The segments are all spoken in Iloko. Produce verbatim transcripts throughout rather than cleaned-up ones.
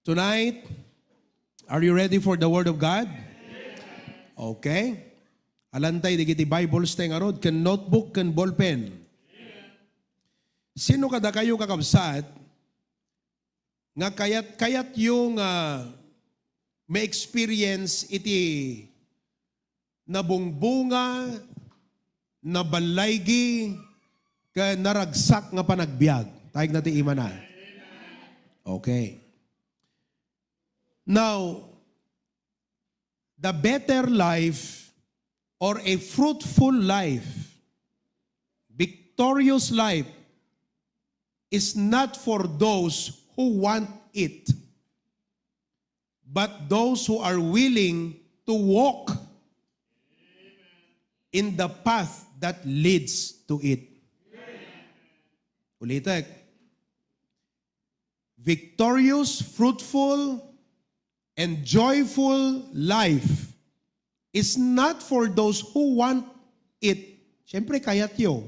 Tonight, are you ready for the Word of God? Okay. Alantay dagiti Bibles tay ngarud, ken notebook, ken ballpen. Sino kadakayo, kakabsat, nga kayat-kayatyo nga ma-experience iti nabungbunga, naballaygi, ken naragsak nga panagbiag? Taygna ti imana. Okay. Now, the better life or a fruitful life, victorious life, is not for those who want it, but those who are willing to walk in the path that leads to it. Ulitek, victorious, fruitful, and joyful life is not for those who want it. Siyempre, kayatyo.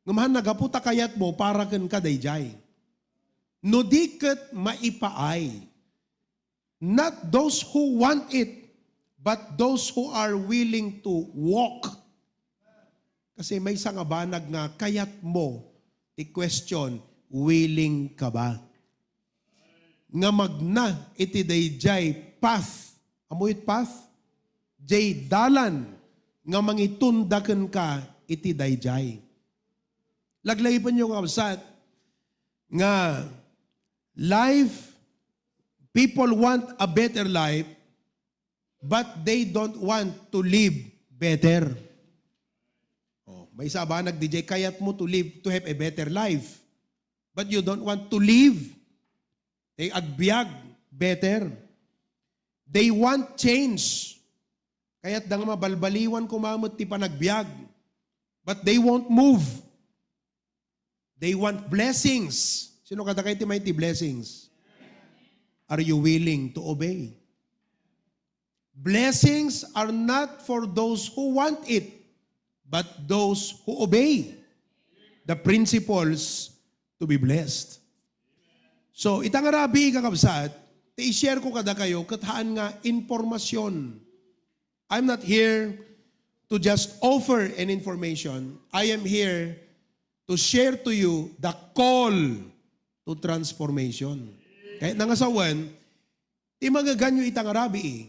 Ngem han nagapu ta kayatmo, para kenka daydiay. No di ket maipaay. Not those who want it, but those who are willing to walk. Kasi maysa nga banag nga kayatmo, ti question, willing ka ba nga magna iti daydiay path? Ammo it path? Jay dalan nga mangitunda kenka iti daydiay. Laglaipenyo, kakabsat, nga life, people want a better life, but they don't want to live better. Oh, maysa a banag daydiay, kayatmo to live, to have a better life, but you don't want to live, ti agbiag better. They want change. Kayatda nga mabalbaliwan koma met ti panagbiag. But they won't move. They want blessings. Sino kadakayo ti main ti blessings? Are you willing to obey? Blessings are not for those who want it, but those who obey the principles to be blessed. So, ita nga rabii, kakabsat, ti i-share ko kadakayo, ket haan nga impormasyon. I'm not here to just offer an information. I am here to share to you the call to transformation. Kayatna nga sawen, ti mangeganyo ita nga rabii,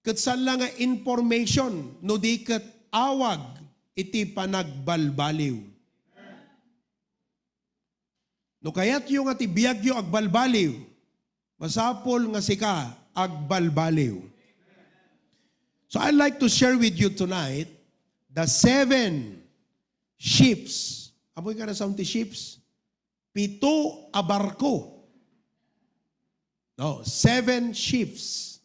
ket saan la nga information, no di ket awag iti panagbalbaliw. No kayatyo nga ti biagyo agbalbaliw, masapul nga sika agbalbaliw. So I'd like to share with you tonight the seven ships. Amoy ka na sound ti ships? Pito a barko. No, seven ships.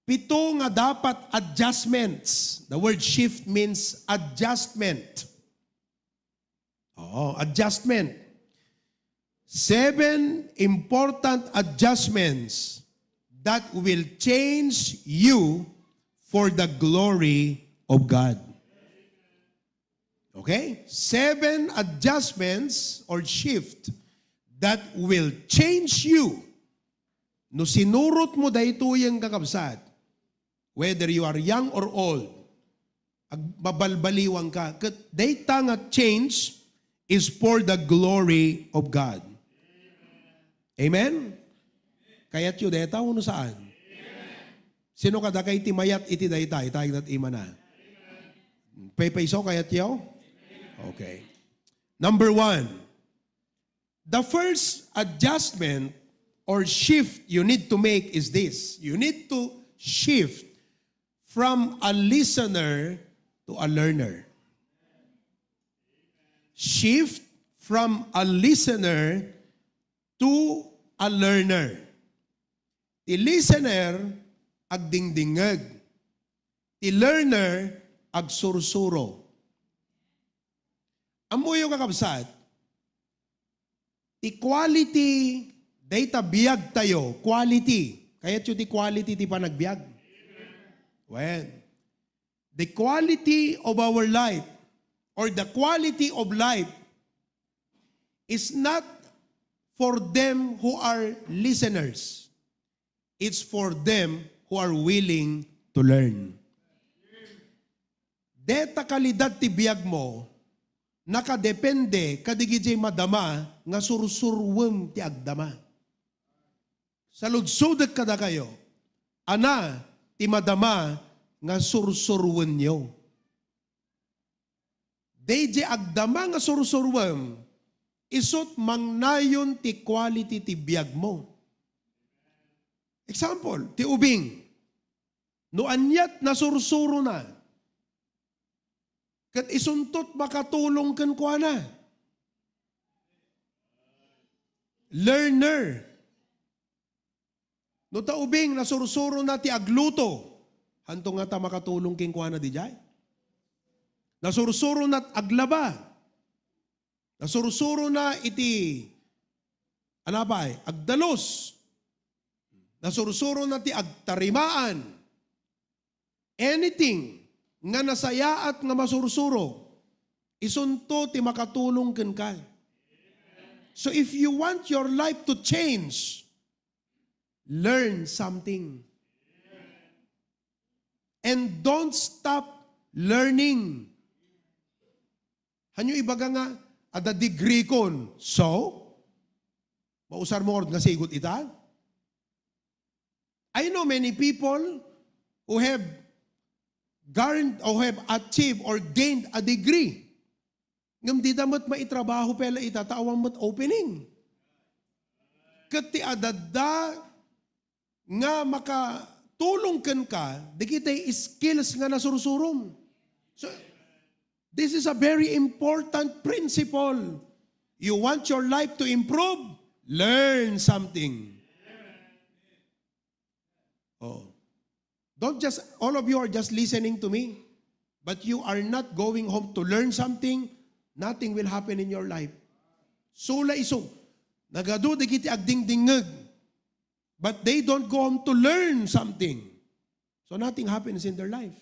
Pito nga dapat adjustments. The word shift means adjustment. Oo, adjustment. Seven important adjustments that will change you for the glory of God. Okay? Seven adjustments or shift that will change you. No sinurot mo daytoyen, kakabsat, whether you are young or old, ag-, mabalbaliwan ka. Ket dayta nga change is for the glory of God. Amen? Kayatyo dayta wenno saan? Sino kadakayo ti mayat iti dayta? Itayag iti imana. Paypayso, kayatyo? Okay. Number one, the first adjustment or shift you need to make is this. You need to shift from a listener to a learner. Shift from a listener to a learner. Ti listener, agdingdingngeg. Ti learner, agsursuro. Ammoyo, kakabsat, ti quality dayta biagtayo, quality. Kayatyo ti quality ti panagbiag? Well, the quality of our life or the quality of life is not for them who are listeners. It's for them who are willing to learn. Deta kalidad ti biagmo, nakadepende kadagiti madama nga sursuruem ti agdama. Saludsodek kadakayo, ania ti madama nga sursuruenyo? Daydi agdama nga sursuruem, isut' mangnayon ti quality ti biagmo. Example, ti ubing. No aniat nasursurona, ket isunto ti makatulong kenkuana. Learner. No ta ubing, nasursurona ti agluto, hanto ngata makatulong kenkuana diay? Nasursurona ti aglaba. Nasursurona iti, ania pay, agdalus. Nasursurona ti agtarimaan. Anything nga nasayaat nga masursuro, isunto ti makatulong kenka. So if you want your life to change, learn something. And don't stop learning. Hanyo ibaga nga, adda degree kon. So, mausar mo nga sigut ita? I know many people who have garn-, who have achieved or gained a degree. Ngem dida met maitrabaho pay la ita, ta awan met opening. Ket ti adda nga makatulong kenka, dagiti skills nga nasursurom. So, this is a very important principle. You want your life to improve? Learn something. Oh. Don't just, all of you are just listening to me, but you are not going home to learn something, nothing will happen in your life. Sula isu, nagadu dagiti agdingdingngeg, but they don't go home to learn something. So nothing happens in their life.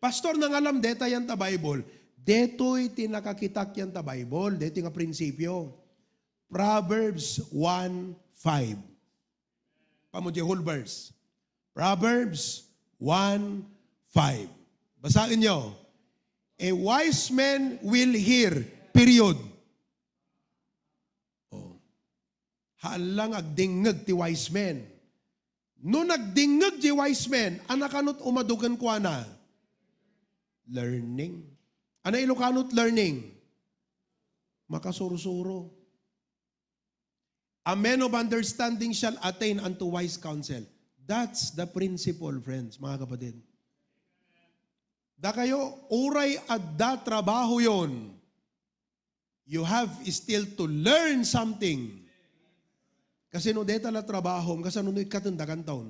Pastor, nangalam deta yan ta Bible. Detoy ti nakakitak yan ta Bible, detoy nga prinsipio. Proverbs one five. Pamudya whole verse. Proverbs one five. Basaen nyo. A wise man will hear. Period. Oh. Haan lang agdingngeg ti wise man. No nagdingngeg ti wise man, ania kano ti umadu kenkuana? Learning. Ania Ilocano ti learning? Makasursuro. A man of understanding shall attain unto wise counsel. That's the principle, friends, mga kapatid. Dakayo, uray adda trabaho yon, you have still to learn something. Kasi no deta la trabaho, kasano no ikkaten dakan taon?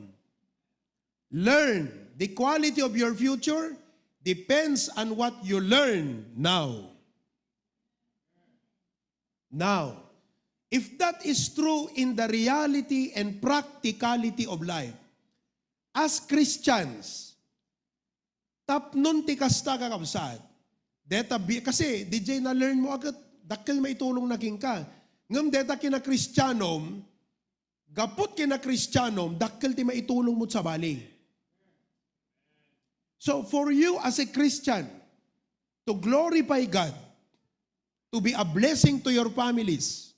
Learn. The quality of your future depends on what you learn now. Now, if that is true in the reality and practicality of life, as Christians, tapnon ti kasta, kakabsat, deta bi-, kasi D J, na-learn mo agad, dakkel maitulong na kenka. Ngem deta kina Kristianom, gaput kina Kristianom, dakkel ti maitulong mo sabali. So, for you as a Christian, to glorify God, to be a blessing to your families,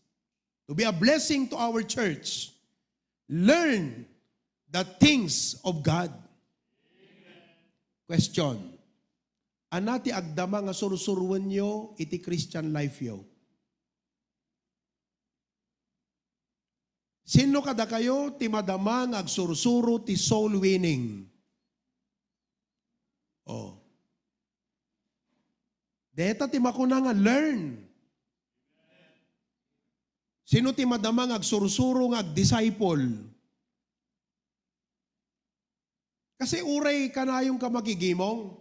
to be a blessing to our church, learn the things of God. Question. Ania ti agdama nga sursuruenyo iti Christian life yo? Sino kadakayo ti madama nga agsursuro ti soul winning? Oh. Deta ti makuna nga learn. Sino ti madama nga agsursuro nga agdisciple? Kasi uray kanayonka makigimong,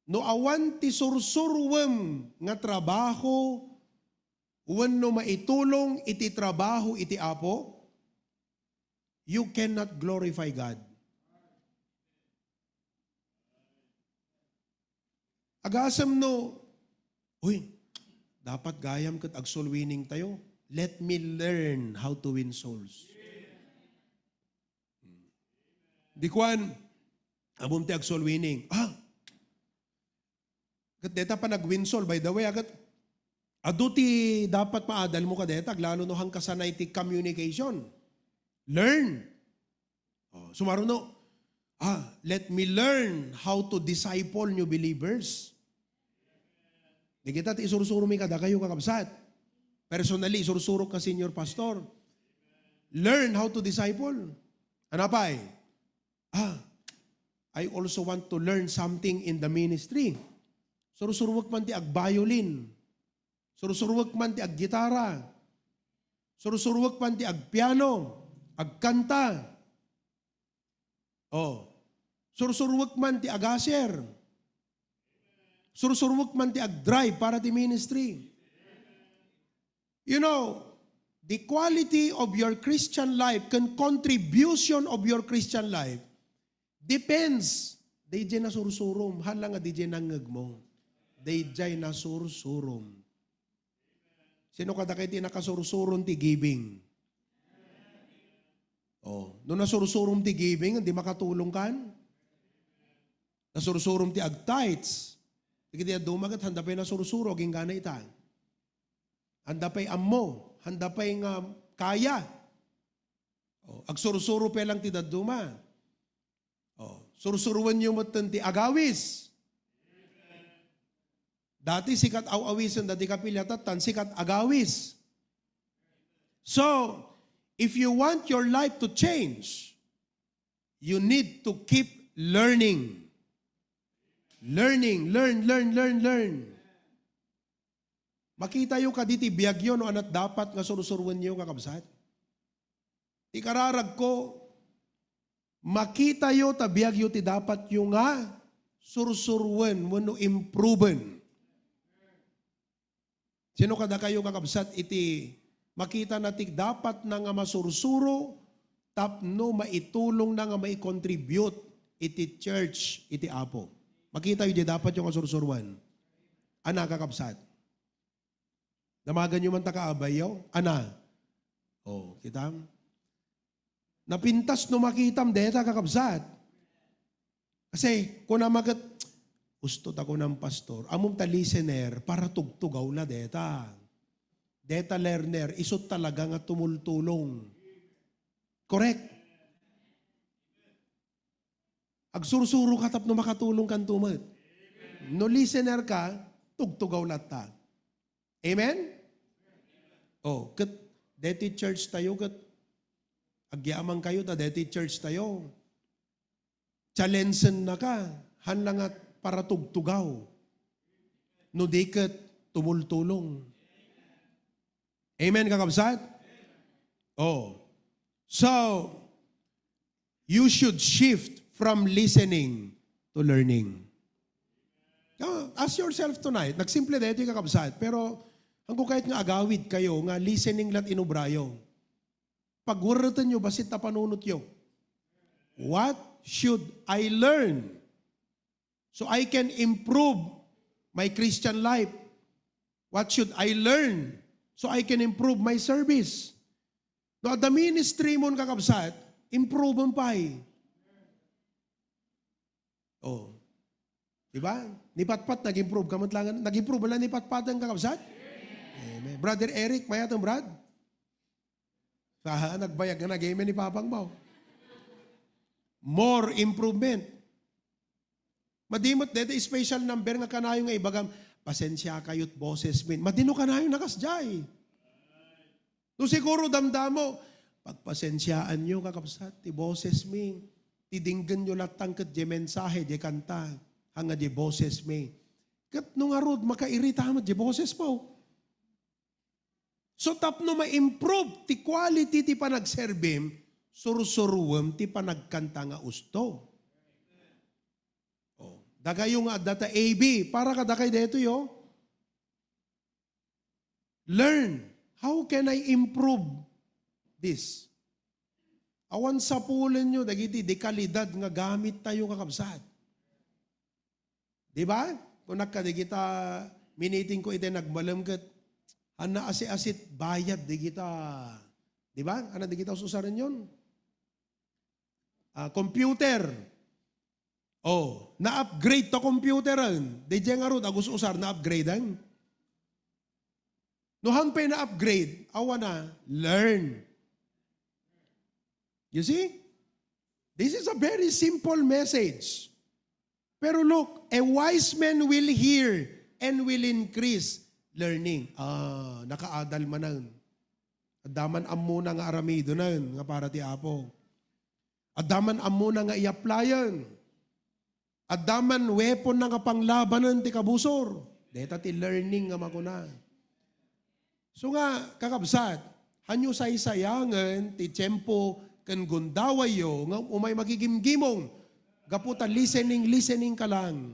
no awan ti sursuruem nga trabaho wenno maitulong iti trabaho iti Apo, you cannot glorify God. Agasem no, "Uy, dapat gayam ket agsoul winning tayo." Let me learn how to win souls. Di kuan, ammom ti ag-soul winning. Ah, ket deta panag-win soul, by the way, ah, ket adu ti dapat maadalmo kadeta, aglalo no han kasanay ti communication. Learn. Oh, sumaruno, ah, let me learn how to disciple new believers. Di kita ti isursuromi kadakayo, kakabsat. Personally, isursurok ka senior pastor. Learn how to disciple. Ano pay? Ah, I also want to learn something in the ministry. Sursuruek man ti agviolin. Sursuruek man ti aggitara. Sursuruek man ti agpiano, agkanta. Oh. Sursuruek man ti agasir. Sursuruek man ti agdrive para ti ministry. You know, the quality of your Christian life ken contribution of your Christian life depends. Daydiay nasursurom, hala nga daydiay nangngegmo. Daydiay nasursurom. Sino kadakay ti nakasursurom ti giving? Oh, no nasursurom ti giving, di makatulong kan? Nasursurom ti agtithes. Dagiti dadduma ket handa pay nasursuro, aginggana ita. Handa pay ammo, handa pay nga kaya. Oh, agsursuro pay lang ti dadduma. Oh, sursuruenyo metten ti agawis. Dati sikat aw-awisen, dati kapiliatan, tan sikat agawis. So, if you want your life to change, you need to keep learning. Learning, learn, learn, learn, learn. Makitayo kadi ti biagyo no ania't dapat nga sursuruenyo, kakabsat. Ti kararagko, makitayo ta biagyo ti dapatyo nga sursuruen wenno improven. Sino kadakayo, kakabsat, iti makitana ti dapatna nga masursuro tapno maitulongna nga maicontribute iti church iti Apo? Makitayo diay dapatyo nga sursuroen. Ana, kakabsat? Damaganyo man ta kaabayyo? Ana? Oh, kitam? Napintas no makitam, deta, kakabsat. Kasi, kunam ket, "Usto ta kunam, pastor." Ammom ta listener, para tugtugaw la deta. Deta learner, isu talaga nga tumultulong. Correct? Agsursuro ka tapno makatulong kanto met. No listener ka, tugtugaw latta. Amen? Oh, ket deti church tayo, ket agyaman kayo ta deti church tayo. Challenge-en naka, han la nga para tugtugaw. No di ket tumultulong. Amen, kakabsat? Oh. So, you should shift from listening to learning. Ah, ask yourself tonight, nagsimple daytoy, kakabsat, pero haanko kayat nga agawid kayo nga listening la't inubrayo. Pagwerretenyo, bassit ta panunotyo. What should I learn so I can improve my Christian life? What should I learn so I can improve my service? No adda ministry mon, kakabsat, improve pay. Oh. Di ba? Ni Patpat, nag-improve ka met lang. Nag-improve la ni Patpat, kakabsat? Amen. Brother Eric, mayat, Brad? Sa, nagbayag nga nag-amen ni Papang Bao. More improvement. Madi met deta special number nga kanayon nga ibagam, "Pasensia kayot boses min." Madi no kanayon a kasdiay. No siguro damdamo, "Pagpasensiaanyo, kakabsat, ti boses mi. Ti dinggenyo latta ket diay mensahe, diay kanta, haan nga diay boses mi." Ket no ngarud, makairita met diay bosesmo. So, tapno ma-improve ti quality ti panagserbim, sursuruem ti panagkanta nga usto. Oh, dakayo nga adda ta A B, para kadakay daytoy, oh. Learn. How can I improve this? Awan sapulenyo dagiti dekalidad nga gamittayo, kakabsat. Di ba? Kunak kadagita minitingko iti nagmalem ket, Haan naasi-asit bayad digita. Di ba? Haan digita us-usarenyon? Ah, computer. Oh, na-upgrade ta computeren. Diay ngarud, agus-usar, na-upgraden. No haan pay na-upgrade, awan na, learn. You see? This is a very simple message. Pero look, a wise man will hear and will increase learning. Ah, nakaadal manen. Adda man ammona nga aramidenan nga para ti Apo. Adda man ammona nga i-applyan. Adda man weapon na nga panglabanen ti kabusor. Deta ti learning nga makuna. So nga, kakabsat, hanyo saysayangen ti tiempo ken gundawayyo nga umay magigimgimong gapu ta listening, listening ka lang.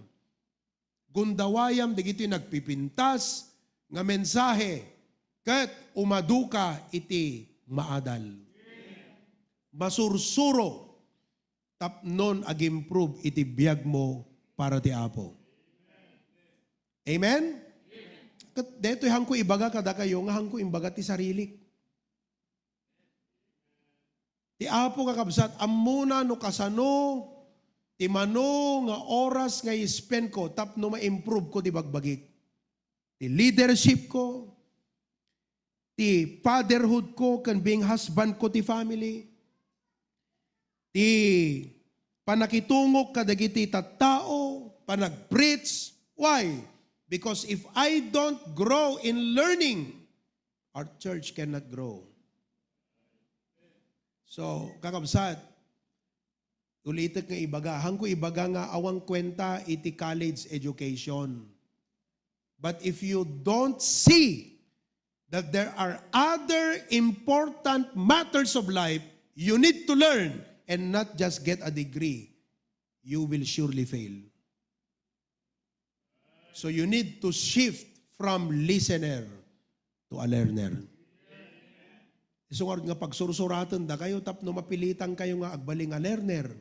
Gundawayam dagiti nagpipintas nga mensahe ket umaduka iti maadal. Masursuro tapnon ag-improve iti biagmo para ti Apo. Amen? Ket daytoy hanko ibaga kadakayo nga hanko imbaga ti sarilik. Ti Apo, kakabsat, ammona no kasano ti mano nga oras nga i-spend ko tapno ma-improve ko ti bagbagik. Ti leadership ko, ti fatherhood ko, ken being husband ko ti family, ti panakitungok kadagiti tattao, panag-preach. Why? Because if I don't grow in learning, our church cannot grow. So, kakabsat, ulitek nga ibaga, hanko ibaga nga awan kuenta iti college education. But if you don't see that there are other important matters of life you need to learn and not just get a degree, you will surely fail. So you need to shift from listener to a learner. Isu nga pagsursuratendakayo tapno mapilitankayo nga agbalin a learner.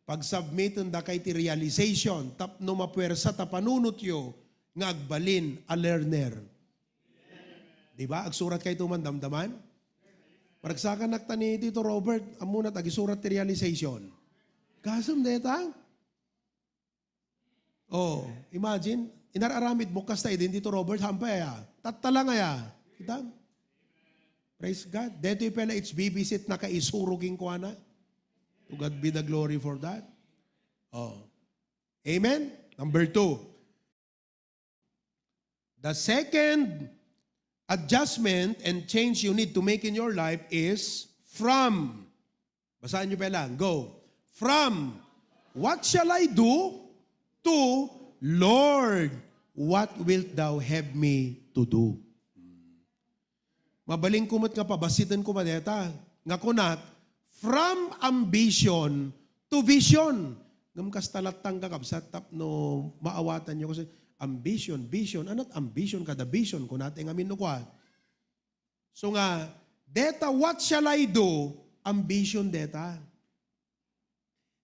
Pagsubmitendakayo ti realization tapno mapuersa ta panunotyo nga agbalin a learner. Di ba? Agsurat kayo man damdaman? Maragsakan nakta ni Tito Robert, ammona ta agisurat ti realization. Gasem deta? Oh, imagine, inar-aramid mo kasta idin Tito Robert, hampay aya. Tatta lang aya. Kita? Praise God. Detoy pala H B B sit nakaisuruging kuana. To God be the glory for that. Oh. Amen? Number two. The second adjustment and change you need to make in your life is from. Basahin niyo pa lang. Go. From, "What shall I do?" to, "Lord, what wilt thou have me to do?" Mabalin ko met nga pabasiten ko dayta. Nga kunak, from ambition to vision. Ngem kasta latta, kakabsat, tapno maawatanyo kasi, ambition, vision, anat ambition kada vision, kunat ngamin no kua. So nga, deta, "What shall I do?" Ambition deta.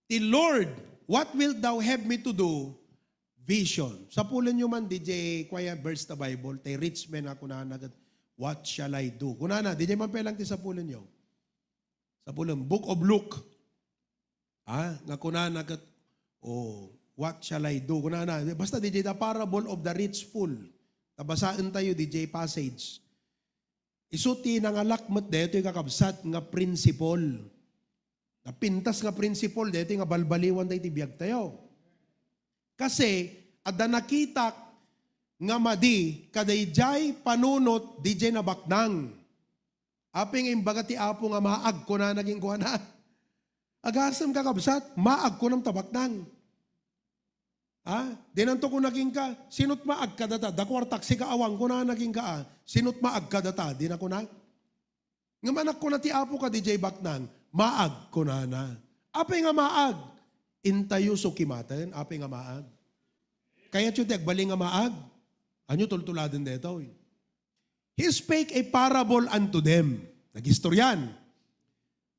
Ti Lord, "What wilt thou have me to do?" Vision. Sapulenyo man, D J, kuaya verse ta Bible, tay rich man a kunana ket, "What shall I do?" Kunana, D J, man pay lang ti sapulenyo. Sapulen, Book of Luke. Ah, nga kunana ket, "Oh, what shall I do?" Kunana, basta D J, the parable of the rich fool. Tabasaentayo, D J, passage. Isu ti nangalak met daytoy, kakabsat, nga principle. Napintas nga principle daytoy nga balbaliwan daytoy biagtayo. Kasi adda nakitak nga madi kadaydiay panunot D J nabaknang. Apay nga imbaga ti Apo nga maag, kunana kenkuana. Agasem, kakabsat, maag kunam ta baknang. Ha? Dinanto kuna kenka, "Sinot maag kadata? Dakuar taksi ka awan," kunana kenka, ah. "Sinot maag kadata?" Dina kuna. Ngem anak kuna ti Apo ka D J baknang, "Maag," kunana. Apay nga maag? Intayo so kimaten, apay nga maag? Kayatyo ti agbalin nga maag? Anyo tultuladen daytoy? He spake a parable unto them. Nagistorian.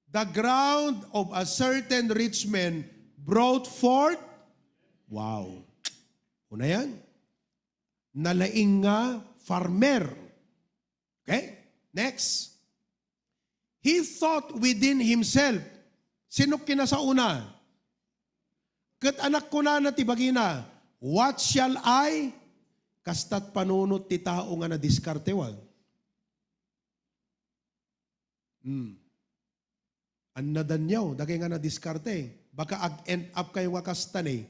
The ground of a certain rich man brought forth. Wow. Una yan. Nalaing nga farmer. Okay? Next. He thought within himself. Sino kinasauna? Ket anak kunana ti bagina, "What shall I?" Kastat panunot ti tao nga nadiskarte, wa? Hmm. Annadanyo, dagay nga nadiskarte. Baka ag-end up kayo nga kasta ni,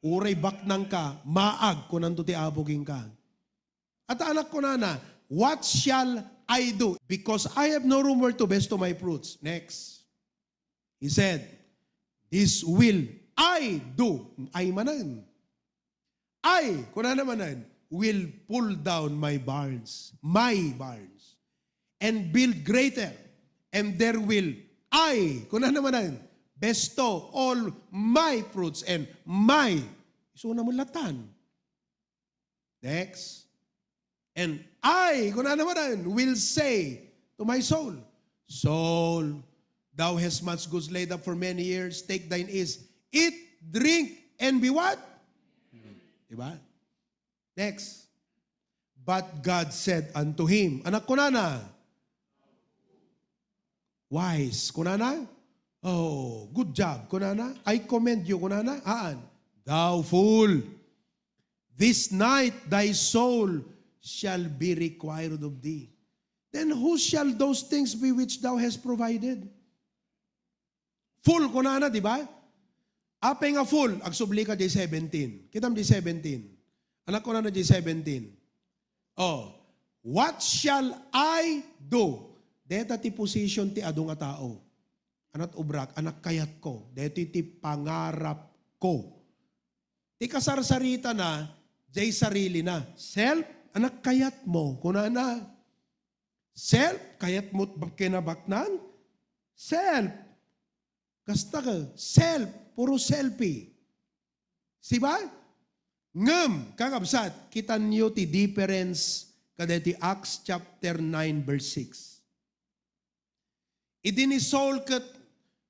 uray baknang ka, maag, kunanto ti Apo kenka. At anak kunana, "What shall I do? Because I have no room where to bestow my fruits." Next. He said, "This will I do." Ay manen. "I," kunana manen, "will pull down my barns, my barns, and build greater, and there will I," kunana manen, "bestow all my fruits and my," isuna mo latan. Next. "And I," kunana manen, "will say to my soul, 'Soul, thou hast much goods laid up for many years. Take thine ease. Eat, drink, and be what?" Diba? Next. "But God said unto him," anak kunana, "Wise," kunana, "Oh, good job," kunana, "I commend you," kunana, aan, "Thou fool, this night thy soul shall be required of thee. Then whose shall those things be which thou hast provided?" Fool, kunana, di ba? Apay nga fool, agsubli ka di seventeen. Kitam di seventeen. Anak, kunana di seventeen. Oh, "What shall I do?" Deta ti position ti adu nga tao. Anat ubrak, anak kayat ko. Deta ti pangarap ko. Ti kasarsaritana, jay sarili na. Self, anak kayat mo. Kunana, self, kayat mo kinabaknan? Self. Kasta ka, self, puro selfie. Siba? Ngem, kakabsat, kitanyo ti difference kadaytoy Acts chapter nine, verse six. Idi ni Saul ket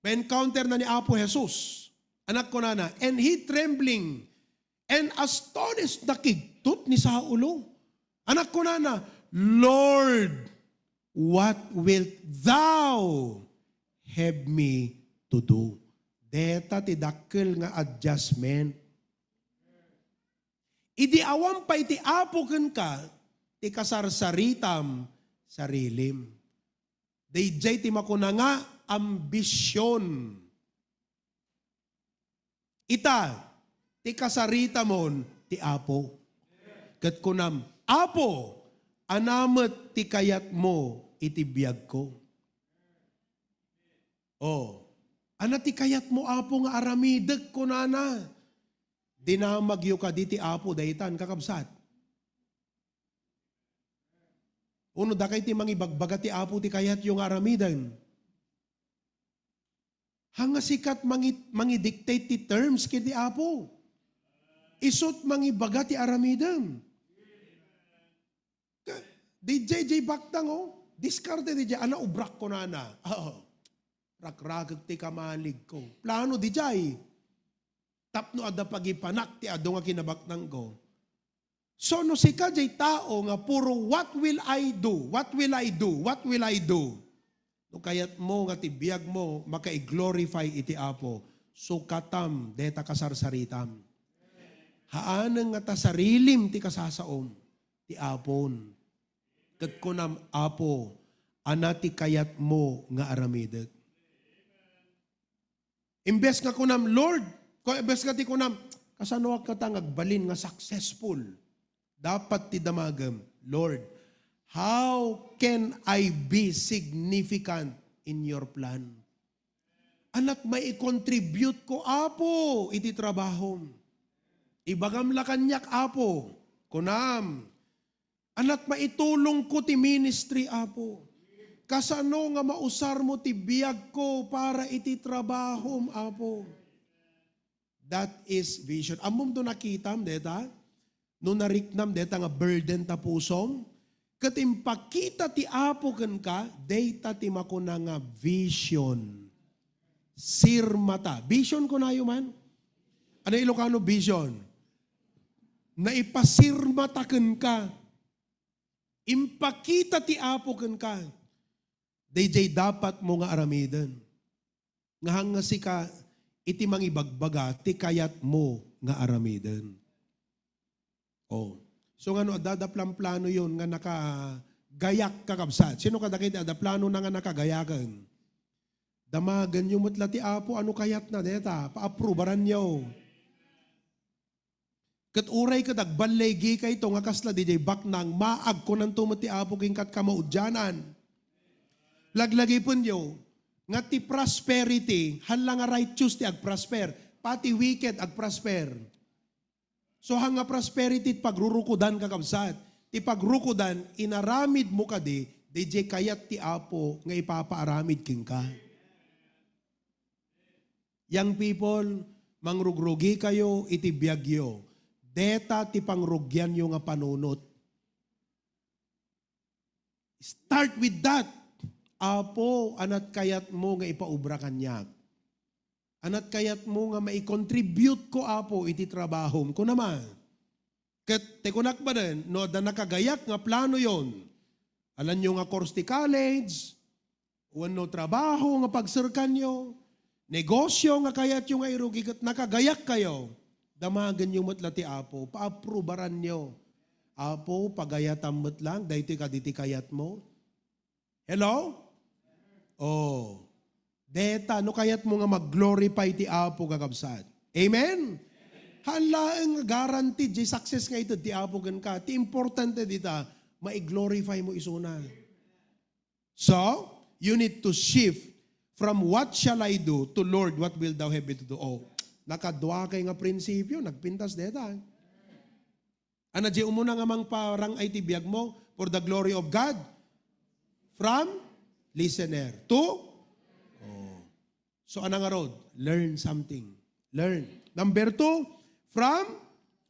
ma-encounter na ni Apo Jesus, anak kunana, "And he trembling and astonished," nakigtot ni Saulo. Anak kunana, "Lord, what wilt thou have me to do?" Deta ti dakkel nga adjustment. Idi awan pay ti Apo kenka, ti kasarsaritam, sarilim. Daydiay ti makuna nga ambision. Ita, ti kasaritamon ti Apo. Ket kunam, "Apo, ania met ti kayatmo iti biagko?" Oh, ania ti kayatmo, Apo, nga aramidek, kunana. Dinamagyo kadi ti Apo daytan, kakabsat. Uno, dakay ti mangibagbaga ti Apo ti kayatyo nga aramiden. Hanga sikat mangi-, mangidictate ti terms ken ti Apo. Isut mangibaga ti aramidem. Ka-, di jay, jay baktang, oh. Diskarte di jay. Ana, ubrak ko nana. Oh. Rakrakek ti kamaligko. Plano di jay. Tapno adda pagipanak ti adu nga kinabaknangko. So, no sika jay tao nga puro, "What will I do? What will I do? What will I do?" No kayatmo nga ti biagmo maka-glorify iti Apo, sukatam deta kasarsaritam. Haanen nga ta sarilim ti kasasaom, ti Apon. Ket kunam, "Apo, ania ti kayatmo nga aramidek?" Imbes nga kunam, "Lord," ko, imbes nga ti kunam, "Kasanoak kata nga agbalin nga successful?" Dapat ti damagem, "Lord, how can I be significant in your plan?" Aniat maikontribute ko, Apo, iti trabahom? Ibagam la kaniak, Apo. Kunam, aniat maitulongko ti ministry, Apo? Kasano nga mausarmo ti biagko para iti trabahom, Apo? That is vision. Ammom no nakitam deta? No nariknam deta nga burden ta pusom? Ket impakita ti Apo kenka, dayta ti makuna nga vision. Sirmata. Vision kunayo man? Ano Ilocano vision? Naipasirmata kenka. Impakita ti Apo kenka daydiay dapatmo nga aramiden. Nga hangngasi ka iti mangibagbaga ti kayatmo nga aramiden. Oh. So nga no adda planplano yon nga nakagayak, kakabsat. Sino kadagiti adda planona nga nakagayaken? Damagenyo met la ti Apo, ano kayatna deta, paaprubaranyo. Ket uray ket agballigi kayto nga kasla didiay baknang, maagkunanto met ti Apo ken kat kamaudianan. Laglagipenyo nga ti prosperity, hala nga righteous ti agprosper, pati wicked agprosper. So, hanga prosperity ti pagrurukodan, kakabsat. Ti pagrukodan, inaramidmo kadi, didiay kayat ti Apo nga ipapaaramid kenka. Young people, mangrugrugikayo iti biagyo. Deta ti pangrugianyo nga panunot. Start with that. Apo, anat kayatmo nga ipaubra kaniak? Anat kayatmo nga maikontribute ko, Apo, iti trabahom? Kuna man. Ket ti kunak manen, no adda nakagayak nga plano yon, alanyo nga course ti college, wenno trabaho nga pagserkanyo, negosyo nga kayatyo nga irugi ket nakagayak kayo, damagenyo met la ti Apo, paaprubaranyo. Apo, pagayatam met lang, daytoy kadi ti kayatmo. Hello? Oh. Deta, no kayatmo nga mag-glorify ti Apo, kakabsat. Amen? Haan laeng nga guaranteed ti success nga ited ti Apo kenka. Ti importante dita, mai-glorify mo isuna. So, you need to shift from "What shall I do?" to "Lord, what wilt thou have me to do?" Oh, nakadua kay nga prinsipyo, nagpintas deta. Ano diay umuna nga mangparang-ay ti biagmo? For the glory of God. From listener to? Oh. So, ano nga road? Learn something. Learn. Number two, from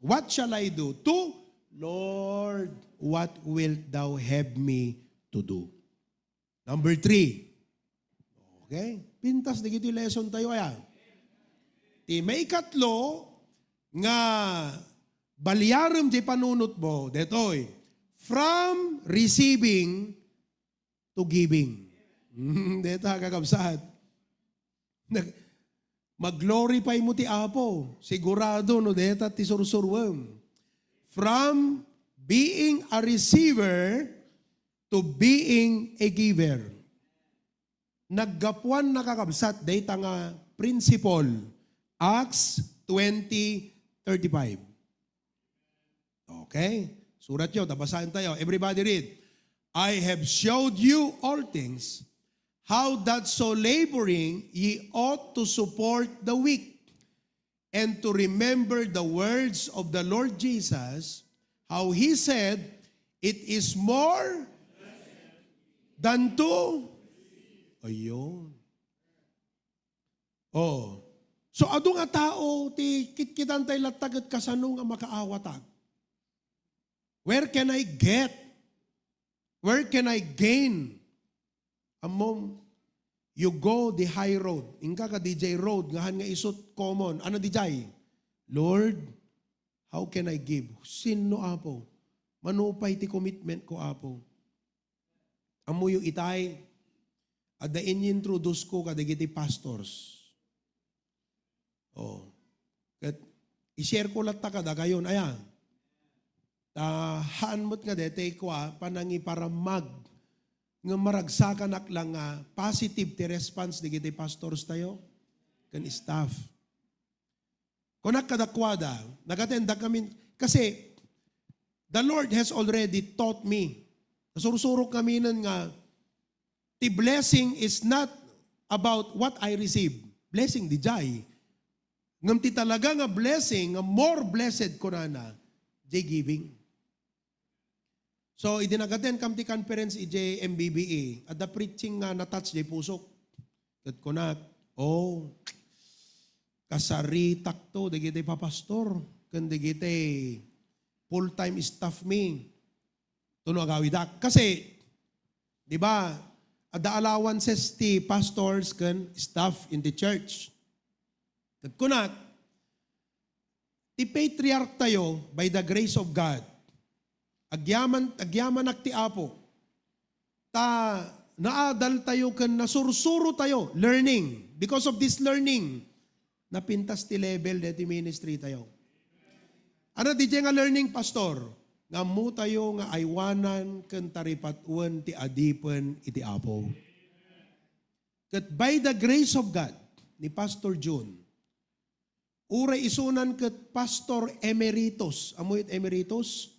"What shall I do?" to "Lord, what wilt thou have me to do?" Number three. Okay? Pintas dagiti lesson tayo, aya. Ti maikatlo nga baliarem ti panunotmo, detoy, from receiving to giving. Deta, kakabsat. Nag-, mag-glorify mo ti Apo. Sigurado no deta ti sursuruem. From being a receiver to being a giver. Naggapuan, nakakabsat, dayta nga principle. Acts twenty thirty-five. Okay? Suratyo, ta basaen tayo. Everybody read. "I have showed you all things, how that so laboring ye ought to support the weak, and to remember the words of the Lord Jesus, how he said, 'It is more than to,'" Ayun. Oh. So, adu nga tao ti kitkitantay latta ket kasano nga makaawatag. Where can I get? Where can I gain? Ammom, you go the high road. Inka ka D J road, nga han nga isut common. Ano D J? "Lord, how can I give?" Sinno, Apo? Mano pay ti commitment ko, Apo? Ammoyo itay, adda inintroduce ko kadagiti pastors. Oh. Ket i-share ko latta kadakayon, aya. Ta haan met nga daytoy kua, panangiparammag nga maragsakanak lang nga positive ti response dagiti pastors tayo ken staff. Kunak kadakuada, nag-attend kami, kasi the Lord has already taught me. Nasursurok kami nun nga, ti blessing is not about what I receive. Blessing, di jay. Ngem ti talaga nga blessing, nga more blessed, kunana, jay giving. So, idi nag-attend kam ti conference idiay M B B A, adda preaching nga na-touch diay pusok. Ket kunak, "Oh, kasaritakto dagiti papastor ken dagiti full-time staff mi, ta no agawidak." Kasi, di ba, adda allowances ti pastors ken staff in the church. Ket kunak, ti patriarch tayo, by the grace of God, Agyaman, agyamanak ti Apo. Ta naadal tayo ken nasursuro tayo, learning. Because of this learning, napintas ti level deti ministry tayo. Ano di nga learning, Pastor? Nga ammo tayo nga aywanan ken taripatuen ti adipen iti Apo. Ket by the grace of God, ni Pastor Jun, uray isunan ket Pastor Emeritus. Ammo it Emeritus?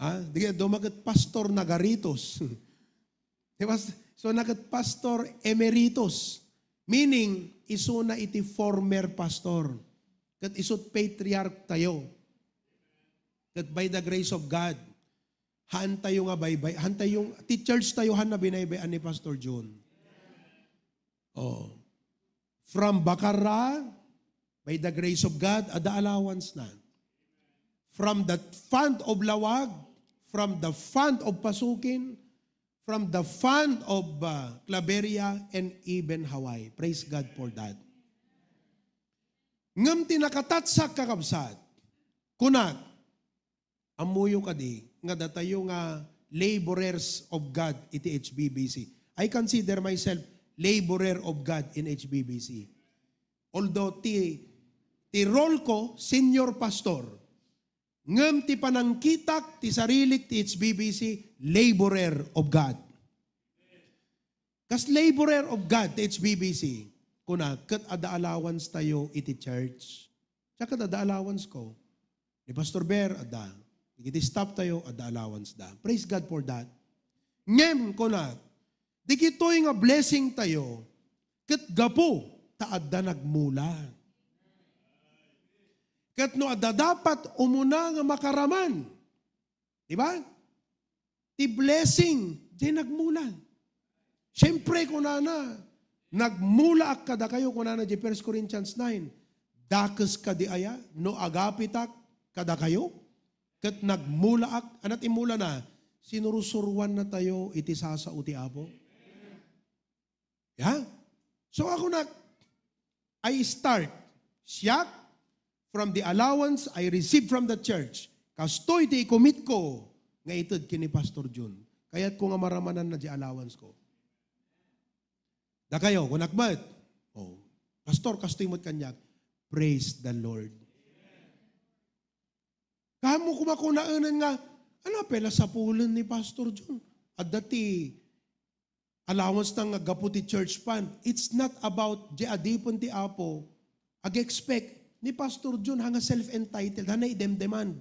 Ha? Di kaya duma ket Pastor Nagaritus. Di ba? So, na ket Pastor Emeritus. Meaning, isuna iti former pastor. Ket isut patriarch tayo. Ket by the grace of God, haan tayo nga baybay, haan tayo, ti church tayo, haan na binaybay-an ni Pastor Jun. Oh. From Bacarra, by the grace of God, adda allowance na. From the fund of Laoag, from the fund of Pasukin, from the fund of uh, Claveria, and even Hawaii. Praise God for that. Ngem ti nakatatsak, kakabsat, kunak, ammoyo kadi nga datayo nga laborers of God iti H B B C. I consider myself laborer of God in H B B C. Although ti, ti role ko, senior pastor, ngem ti panangkitak ti sarilik ti H B B C, laborer of God. Kas laborer of God ti H B B C, kuna, ket adda allowance tayo iti church. Siya ket adda allowance ko. Ni Pastor Ber, adda. Iti staff tayo, adda allowance da. Praise God for that. Ngem, kuna, digitoy nga blessing tayo, ket gapu ta adda nagmula. Ket no adda dapat umuna nga makaraman, di ba? Ti blessing, di nagmula. Siyempre, kunana, nagmulaak kadakayo, kunana di First Corinthians nine, dakes kadi aya, no agapitak kadakayo, ket nagmulaak, anat imula na, sinurusuruan na tayo iti sasao ti Apo. Yeah? So, ako na, I start. Siak, from the allowance I received from the church, kastoy ti ikumit ko nga ited kini Pastor Jun. Kayat ko nga maramanan na di allowance ko. Dakayo, kunak met. Oh, Pastor, kastoy met kaniak. Praise the Lord. Kamo kumakunaenen nga, ano, pela sapulen ni Pastor Jun? Adda ti allowance na nga gapu ti church fund. It's not about di adipen ti Apo. Ag-expect ni Pastor Jun, hanga self-entitled, hanga idemdemand.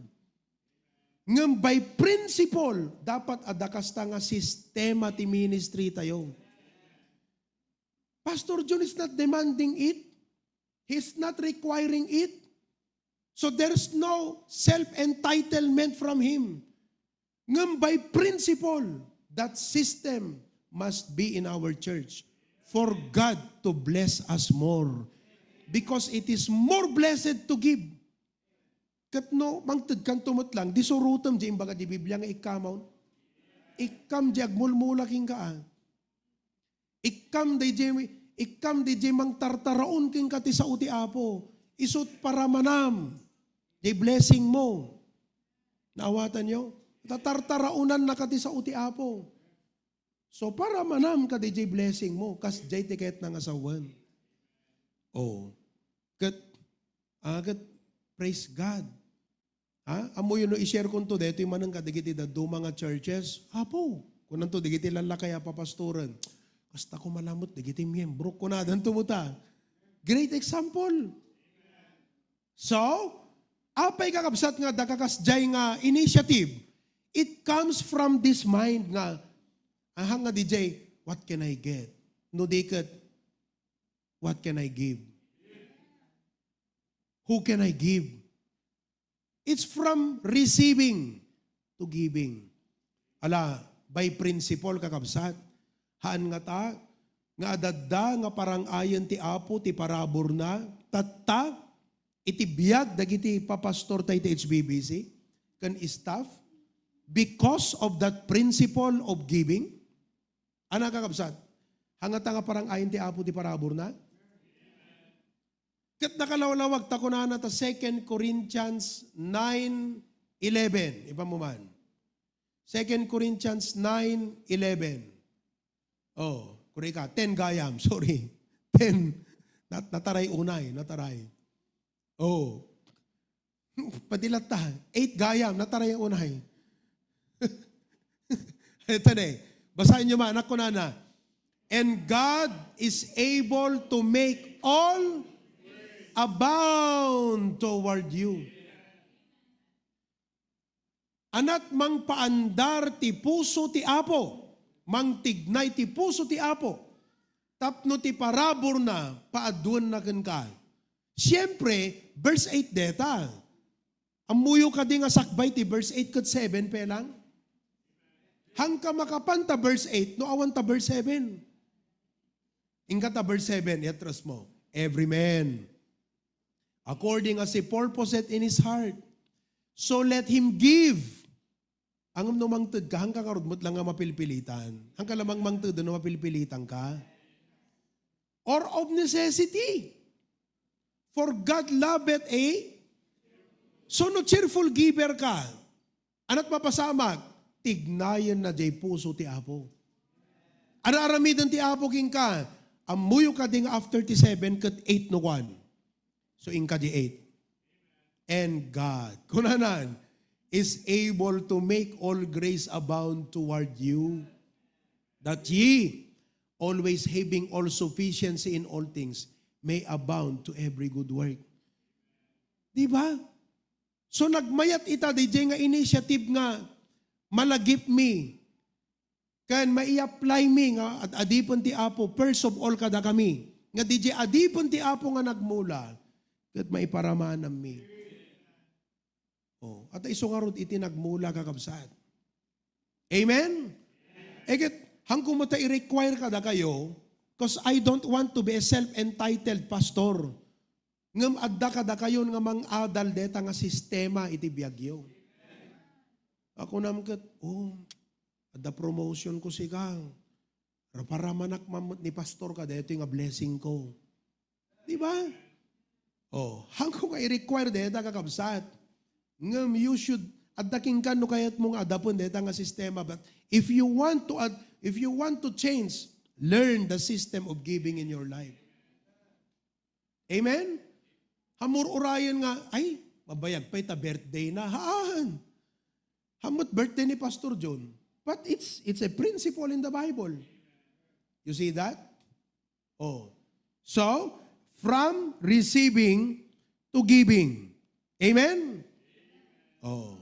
Ngem by principle, dapat adda kasta nga sistema ti ministry tayo. Pastor Jun is not demanding it. He's not requiring it. So there's no self-entitlement from him. Ngem by principle, that system must be in our church for God to bless us more. Because it is more blessed to give. Ket no, mangted kanto met lang, di surotem di imbaga di Biblia nga ikkamon. Ikkam di agmulmula kenka, ah. Ikkam dayjay, ikkam dayjay mangtartaraon kenka ti sao ti Apo. Isut paramanam jay blessing mo. Naawatanyo? Tatartaraonannaka ti sao ti Apo. So, paramanam ka dayjay blessing mo. Kas jay ti kayatna nga sawen. Oh. Ket, ah, ket, praise God. Ha? Ammoyo no i-share konto, daytoy manen kadagiti dadduma nga churches. Apo, kunanto, dagiti lallakay a papastoren. Kasta ko malamet, dagiti miyembro, kunadanto mo ta. Great example. So, apay kakabsat nga dakakasjay nga initiative, it comes from this mind nga, ahang nga D J, what can I get? No di ket, what can I give? Who can I give? It's from receiving to giving. Ala, by principle, kakabsat, haan ngata nga adda nga parang-ayen ti Apo ti paraburna, tatta, iti biag dagiti papastor tay ti H B B C ken staff, because of that principle of giving, ana, kakabsat, haan ngata nga parang-ayen ti Apo ti paraburna? Ket nakalawlawag ta kunana ta Second Corinthians nine eleven. Ipan mo man. Second Corinthians nine eleven. Oh, kuri ka, ten gayam, sorry. Ten. Nat-, nataray unay, nataray. Oh. Padilat ta. Eight gayam, nataray ang unay. Ito na eh. Basahin niyo man, anak ko nana. "And God is able to make all abound toward you." Anat mangpaandar ti puso ti Apo, mangtignay ti puso ti Apo, tapno ti paraburna paaduenna kenka. Siempre, verse eight deta. Ammoyo kadi nga sakbay ti verse eight ket seven pay lang? Hangka makapan ta verse eight, no awan ta verse seven. Inka ta verse seven, iatras mo. "Every man, according as he purposeth in his heart, so let him give." Angem no mangted ka, hangka ngarud met lang nga mapilpilitan. Hangka lamang mangted no mapilpilitan ka. "Or of necessity. For God loveth a," so no cheerful giver ka, anat mapasamak, tignayen na jay puso ti Apo. Ara-aramiden ti Apo kenka, ammoyo kadi nga after ti seven ket eight no kuan. So inka di eight. "And God," kunanan, "is able to make all grace abound toward you, that ye, always having all sufficiency in all things, may abound to every good work." Di ba? So nagmayat ita diay nga initiative nga malagipmi ken mai-apply mi nga ad-adipen ti Apo, first of all kadakami, nga diay adipen ti Apo nga nagmula, ket maiparamanammi. Oh, at isu ngarud iti nagmula, kakabsat. Amen? Eget, hangko mo ta i-require kadakayo, 'cause I don't want to be a self-entitled pastor. Ngem adda kadakayon nga mang-adal deta nga sistema iti biagyo. Akunam ket, "Oh, adda promotion ko sika. Raparamanak man met ni pastor ka, daytoy nga blessing ko." Di ba? Oh, hangko nga i-require deta, kakabsat. Ngem you should, adda kenka no kayatmo nga adapen deta nga sistema. But if you want to ad-, if you want to change, learn the system of giving in your life. Amen? Hamur-urayen nga, "Ay, mabayag pay ta birthday na." Haan. Hamut birthday ni Pastor John. But it's, it's a principle in the Bible. You see that? Oh. So, from receiving to giving. Amen? Oh.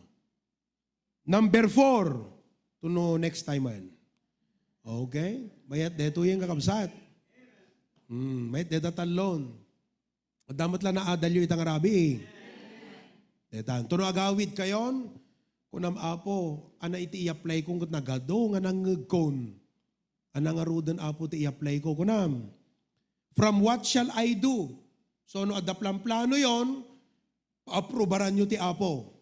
Number four. To no next time man. Okay? Mayat detoy, kakabsat. Hmm, mayat deta talon. Adda met la naadalyo ita nga rabii. Detan. To no agawidkayon, kunam, "Apo, ania iti i-apply ko ket nagadu nga nangngegkon? Ania ngaruden, Apo, ti i-apply ko?" kunam. "From what shall I do?" So, no adda planplanoyon, paaprobaranyo ti Apo.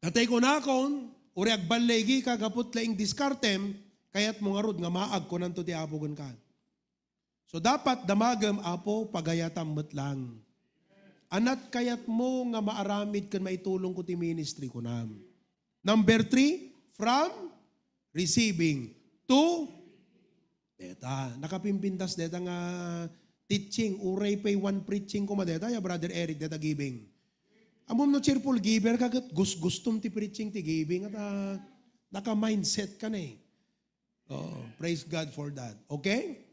Natay kunakon, "Uray agballigi ka gapu ta laing diskartem, kayatmo ngarud nga maag," kunanto ti Apo kenka. So, dapat damagem, "Apo, pagayatam met lang. Anat kayatmo nga maaramid ken maitulong ko ti ministry," kunam. Number three, from receiving to deta, nakapimpintas deta nga teaching, uray pay one preaching koma deta, ya Brother Eric, deta giving. Ammom no cheerful giver ka ket gusgustom ti preaching ti giving, at, ah, naka-mindset ka na eh. Oh, praise God for that. Okay?